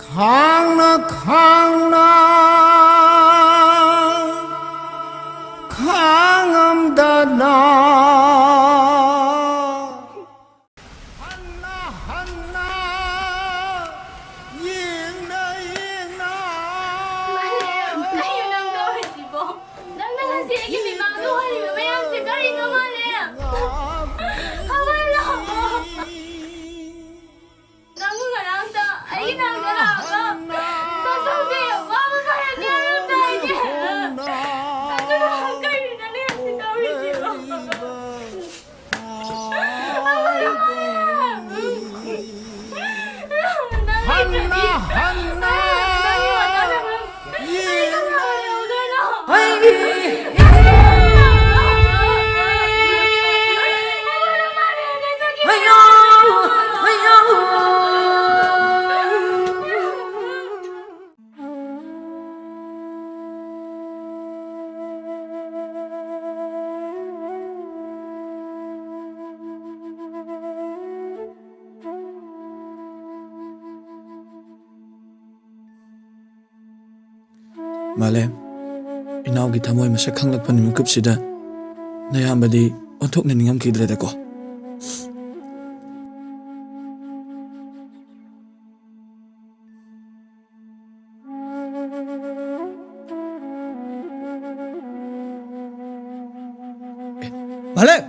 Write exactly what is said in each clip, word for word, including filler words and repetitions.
ꯈꯥꯡꯅ ꯈꯥꯡꯅ ꯈꯥꯡꯉꯝꯗꯅ ꯍꯟꯅ ꯍꯟꯅ ꯌꯦꯡꯅ ꯌꯦꯡꯅ ꯀꯩꯅꯣ ꯅꯪ ꯇꯧꯔꯤꯁꯤꯕꯣ? ꯅꯪꯅ ꯉꯁꯤ ꯑꯩꯒꯤ ꯃꯤꯃꯥꯡꯗ ꯎꯍꯜꯂꯤꯕ ꯃꯌꯥꯝꯁꯦ ꯀꯔꯤꯅꯣ ꯃꯥꯂꯦ? ꯍꯧꯒꯠꯂꯣ! ꯅꯪꯕꯨ ꯉꯔꯥꯡꯇ ꯑꯩꯒꯤ ꯅꯥꯛꯇ ꯂꯥꯛꯑꯒ ꯅꯁꯛꯁꯦ ꯋꯥꯕ ꯐꯔꯛꯅꯦ ꯍꯥꯏꯔꯝꯗꯥꯏꯅꯦ? ꯑꯗꯨꯒ ꯀꯔꯤꯅꯣ ꯅꯪ ꯉꯁꯤ ꯇꯧꯔꯤꯁꯤꯕꯣ? ꯍꯟꯅ ꯍꯟꯅ ꯌꯦꯡꯅ ꯃꯥꯂꯦꯝ, ꯏꯅꯥꯎꯒꯤ ꯊꯃꯣꯏ ꯃꯁꯛ ꯈꯪꯂꯛꯄ ꯅꯨꯃꯤꯠꯀꯨꯞꯁꯤꯗ ꯅꯌꯥꯝꯕꯗꯤ ꯑꯣꯟꯊꯣꯛꯅ ꯅꯤꯡꯉꯝꯈꯤꯗ꯭ꯔꯦꯗꯀꯣ꯫ ꯃꯥꯂꯦꯝ!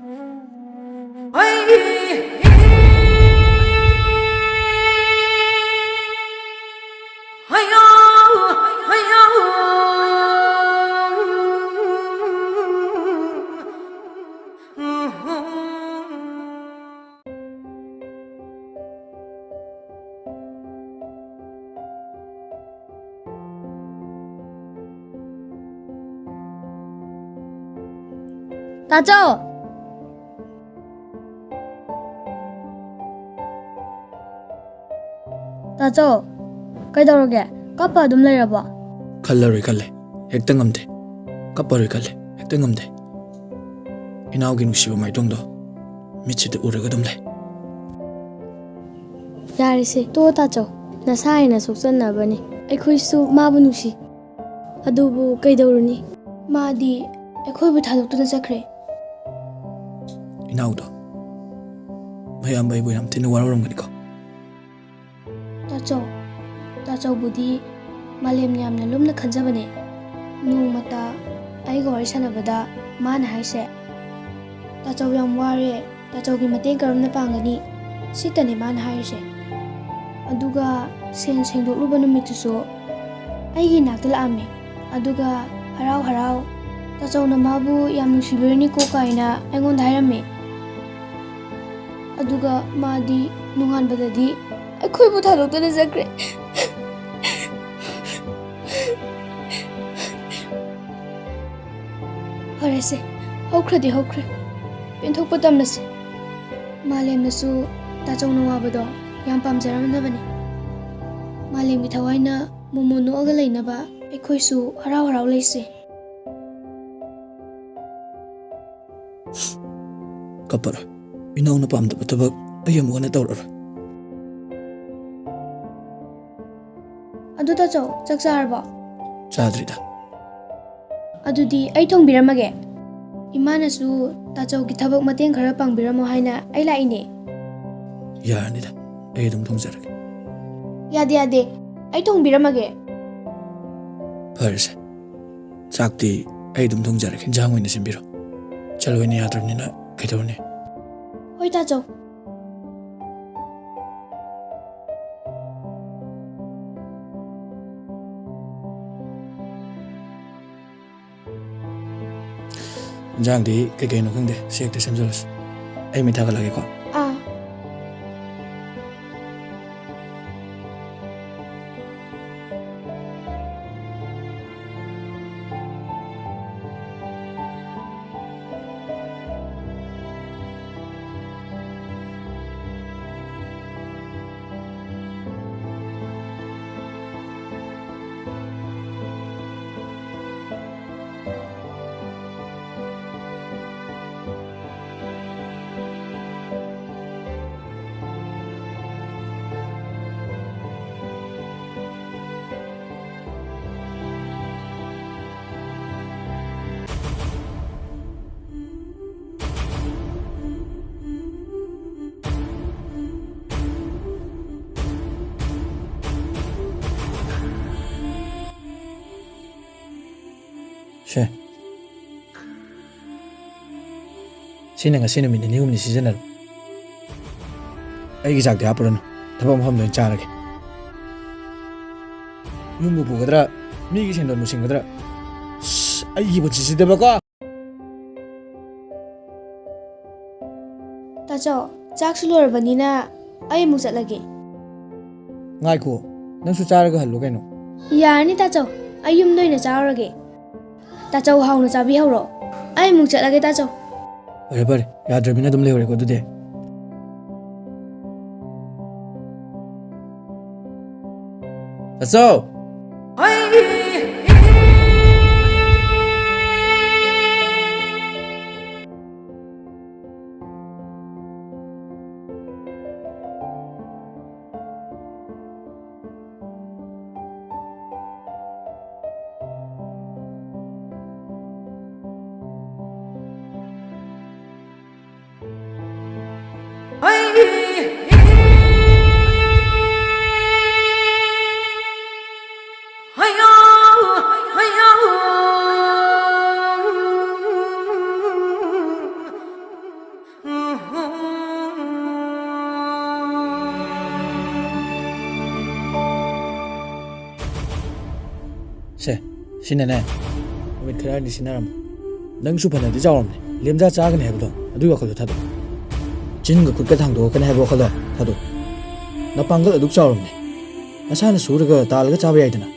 ꯇꯥꯆꯧ! ꯇꯥꯆꯧ, ꯀꯩꯗꯧꯔꯒꯦ? ꯀꯞꯄ ꯑꯗꯨꯝ ꯂꯩꯔꯕꯣ? ꯈꯜꯂꯔꯣꯏ, ꯈꯜꯂꯦ꯫ ꯍꯦꯛꯇ ꯉꯝꯗꯦ꯫ ꯀꯞꯄꯔꯣꯏ, ꯈꯜꯂꯦ꯫ ꯍꯦꯛꯇ ꯉꯝꯗꯦ꯫ ꯏꯅꯥꯎꯒꯤ ꯅꯨꯡꯁꯤꯕ ꯃꯥꯏꯊꯣꯡꯗꯣ ꯃꯤꯠꯁꯤꯗ ꯎꯔꯒ ꯑꯗꯨꯝ ꯂꯩ꯫ ꯌꯥꯔꯦꯁꯦ, ꯇꯣꯛꯑꯣ ꯇꯥꯆꯧ꯫ ꯅꯁꯥ ꯍꯦꯟꯅ ꯁꯣꯛꯆꯟꯅꯕꯅꯤ꯫ ꯑꯩꯈꯣꯏꯁꯨ ꯃꯥꯕꯨ ꯅꯨꯡꯁꯤ꯫ ꯑꯗꯨꯕꯨ ꯀꯩꯗꯧꯔꯨꯅꯤ? ꯃꯥꯗꯤ ꯑꯩꯈꯣꯏꯕꯨ ꯊꯥꯗꯣꯛꯇꯨꯅ ꯆꯠꯈ꯭ꯔꯦ꯫ ꯏꯅꯥꯎꯗꯣ, ꯃꯌꯥꯝꯕ ꯑꯩꯕꯨ ꯌꯥꯝ ꯊꯤꯅ ꯋꯥꯔꯧꯔꯝꯒꯅꯤꯀꯣ꯫ ꯇꯥꯆꯧ, ꯇꯥꯆꯧꯕꯨꯗꯤ ꯃꯥꯂꯦꯝꯅ ꯌꯥꯝꯅ ꯂꯨꯝꯅ ꯈꯟꯖꯕꯅꯦ꯫ ꯅꯣꯡꯃꯇ ꯑꯩꯒ ꯋꯥꯔꯤ ꯁꯥꯟꯅꯕꯗ ꯃꯥꯅ ꯍꯥꯏꯁꯦ, "ꯇꯥꯆꯧ ꯌꯥꯝ ꯋꯥꯔꯦ, ꯇꯥꯆꯧꯒꯤ ꯃꯇꯦꯡ ꯀꯔꯝꯅ ꯄꯥꯡꯒꯅꯤ?" ꯁꯤꯇꯅꯦ ꯃꯥꯅ ꯍꯥꯏꯔꯤꯁꯦ꯫ ꯑꯗꯨꯒ ꯁꯦꯟ ꯁꯦꯡꯗꯣꯛꯂꯨꯕ ꯅꯨꯃꯤꯠꯇꯨꯁꯨ ꯑꯩꯒꯤ ꯏꯅꯥꯛꯇ ꯂꯥꯛꯑꯝꯃꯦ꯫ ꯑꯗꯨꯒ ꯍꯔꯥꯎ ꯍꯔꯥꯎ, "ꯇꯥꯆꯧꯅ ꯃꯥꯕꯨ ꯌꯥꯝ ꯅꯨꯡꯁꯤꯕꯤꯔꯅꯤꯀꯣ" ꯀꯥꯏꯅ ꯑꯩꯉꯣꯟꯗ ꯍꯥꯏꯔꯝꯃꯦ꯫ ꯑꯗꯨꯒ ꯃꯥꯗꯤ ꯅꯣꯡꯉꯥꯟꯕꯗꯗꯤ ꯑꯩꯈꯣꯏꯕꯨ ꯊꯥꯗꯣꯛꯇꯨꯅ ꯆꯠꯈ꯭ꯔꯦ꯫ ꯐꯔꯦꯁꯦ, ꯍꯧꯈ꯭ꯔꯗꯤ ꯍꯧꯈ꯭ꯔꯦ꯫ ꯄꯦꯟꯊꯣꯛꯄ ꯇꯝꯂꯁꯤ꯫ ꯃꯥꯂꯦꯝꯅꯁꯨ ꯇꯥꯆꯧꯅ ꯋꯥꯕꯗꯣ ꯌꯥꯝ ꯄꯥꯝꯖꯔꯝꯗꯕꯅꯤ꯫ ꯃꯥꯂꯦꯝꯒꯤ ꯊꯋꯥꯏꯅ ꯃꯣꯃꯣꯟ ꯅꯣꯛꯑꯒ ꯂꯩꯅꯕ ꯑꯩꯈꯣꯏꯁꯨ ꯍꯔꯥꯎ ꯍꯔꯥꯎ ꯂꯩꯁꯤ꯫ ꯀꯞꯄꯔꯣꯏ꯫ ꯏꯅꯥꯎꯅ ꯄꯥꯝꯗꯕ ꯊꯕꯛ ꯑꯩ ꯑꯃꯨꯛ ꯍꯟꯅ ꯇꯧꯔꯔꯣꯏ꯫ ꯑꯗꯨ ꯇꯥꯆꯧ, ꯆꯥꯛ ꯆꯥꯔꯕꯣ? ꯆꯥꯗ꯭ꯔꯤꯗ꯫ ꯑꯗꯨꯗꯤ ꯑꯩ ꯊꯣꯡꯕꯤꯔꯝꯃꯒꯦ꯫ ꯏꯃꯥꯅꯁꯨ ꯇꯥꯆꯧꯒꯤ ꯊꯕꯛ ꯃꯇꯦꯡ ꯈꯔ ꯄꯥꯡꯕꯤꯔꯝꯃꯣ ꯍꯥꯏꯅ ꯑꯩ ꯂꯥꯛꯏꯅꯦ꯫ ꯌꯥꯔꯅꯤꯗ, ꯑꯩ ꯑꯗꯨꯝ ꯊꯣꯡꯖꯔꯒꯦ꯫ ꯌꯥꯗꯦ, ꯌꯥꯗꯦ, ꯑꯩ ꯊꯣꯡꯕꯤꯔꯝꯃꯒꯦ꯫ ꯐꯔꯦꯁꯦ, ꯆꯥꯛꯇꯤ ꯑꯩ ꯑꯗꯨꯝ ꯊꯣꯡꯖꯔꯒꯦ, ꯏꯟꯖꯥꯡ ꯑꯣꯏꯅ ꯁꯤꯟꯕꯤꯔꯣ꯫ ꯆꯂꯨ ꯑꯣꯏꯅ ꯌꯥꯗ꯭ꯔꯕꯅꯤꯅ ꯀꯩꯗꯧꯔꯨꯅꯤ? ꯍꯣꯏ ꯇꯥꯆꯧ꯫ ꯏꯟꯖꯥꯡꯗꯤ ꯀꯩꯀꯩꯅꯣ ꯈꯪꯗꯦ, ꯁꯤ ꯍꯦꯛꯇ ꯁꯦꯝꯖꯤꯜꯂꯁꯤ꯫ ꯑꯩ ꯃꯩ ꯊꯥꯒꯠꯂꯒꯦꯀꯣ꯫ ꯑꯥ꯫ ꯁꯤꯅ ꯉꯁꯤ ꯅꯨꯃꯤꯠ ꯅꯤꯅꯤ ꯍꯨꯝꯅꯤ ꯁꯤꯖꯤꯟꯅꯔꯣ꯫ ꯑꯩꯒꯤ ꯆꯥꯛꯇꯤ ꯍꯥꯞꯄꯨꯔꯅꯨ, ꯊꯕꯛ ꯃꯐꯝꯗ ꯑꯣꯏꯅ ꯆꯥꯔꯒꯦ꯫ ꯌꯨꯝꯕꯨ ꯄꯨꯒꯗ꯭ꯔꯥ, ꯃꯤꯒꯤ ꯁꯦꯟꯗꯣꯟꯕꯨ ꯁꯤꯡꯒꯗ꯭ꯔꯥ? ꯑꯁ, ꯑꯩꯒꯤ ꯄꯨꯟꯁꯤꯁꯤꯗꯕꯀꯣ꯫ ꯇꯥꯆꯧ, ꯆꯥꯛꯁꯨ ꯂꯣꯏꯔꯕꯅꯤꯅ ꯑꯩ ꯑꯃꯨꯛ ꯆꯠꯂꯒꯦ꯫ ꯉꯥꯏꯈꯣ, ꯅꯪꯁꯨ ꯆꯥꯔꯒ ꯍꯜꯂꯨ ꯀꯩꯅꯣ꯫ ꯌꯥꯔꯅꯤ ꯇꯥꯆꯧ, ꯑꯩ ꯌꯨꯝꯗ ꯑꯣꯏꯅ ꯆꯥꯔꯨꯔꯒꯦ꯫ ꯇꯥꯆꯧ ꯍꯥꯎꯅ ꯆꯥꯕꯤꯍꯧꯔꯣ꯫ ꯑꯩ ꯑꯃꯨꯛ ꯆꯠꯂꯒꯦ ꯇꯥꯆꯧ꯫ ꯐꯔꯦ ꯐꯔꯦ, ꯌꯥꯗ꯭ꯔꯕꯅꯤꯅ ꯑꯗꯨꯝ ꯂꯩꯍꯧꯔꯦꯀꯣ ꯑꯗꯨꯗꯤ꯫ ꯇꯥꯆꯧ! ꯁꯦ, ꯁꯤꯅꯅꯦ, ꯅꯨꯃꯤꯠ ꯈꯔꯅꯤ ꯁꯤꯟꯅꯔꯝꯃꯣ꯫ ꯅꯪꯁꯨ ꯐꯅꯗꯤ ꯆꯥꯎꯔꯝꯅꯦ, ꯂꯦꯝꯖꯥ ꯆꯥꯒꯅꯤ ꯍꯥꯏꯕꯗꯣ, ꯑꯗꯨꯒꯤ ꯋꯥꯈꯜꯗꯣ ꯊꯥꯗꯣꯛꯑꯣ꯫ ꯆꯤꯟꯒ ꯈꯨꯠꯀ ꯊꯥꯡꯗꯣꯛꯀꯅꯤ ꯍꯥꯏꯕ ꯋꯥꯈꯜꯗꯣ ꯊꯥꯗꯣꯛꯑꯣ꯫ ꯅꯄꯥꯡꯒꯜ ꯑꯗꯨꯛ ꯆꯥꯎꯔꯝꯅꯦ, ꯅꯁꯥꯅ ꯁꯨꯔꯒ ꯇꯥꯜꯂꯒ ꯆꯥꯕ ꯌꯥꯏꯗꯅ꯫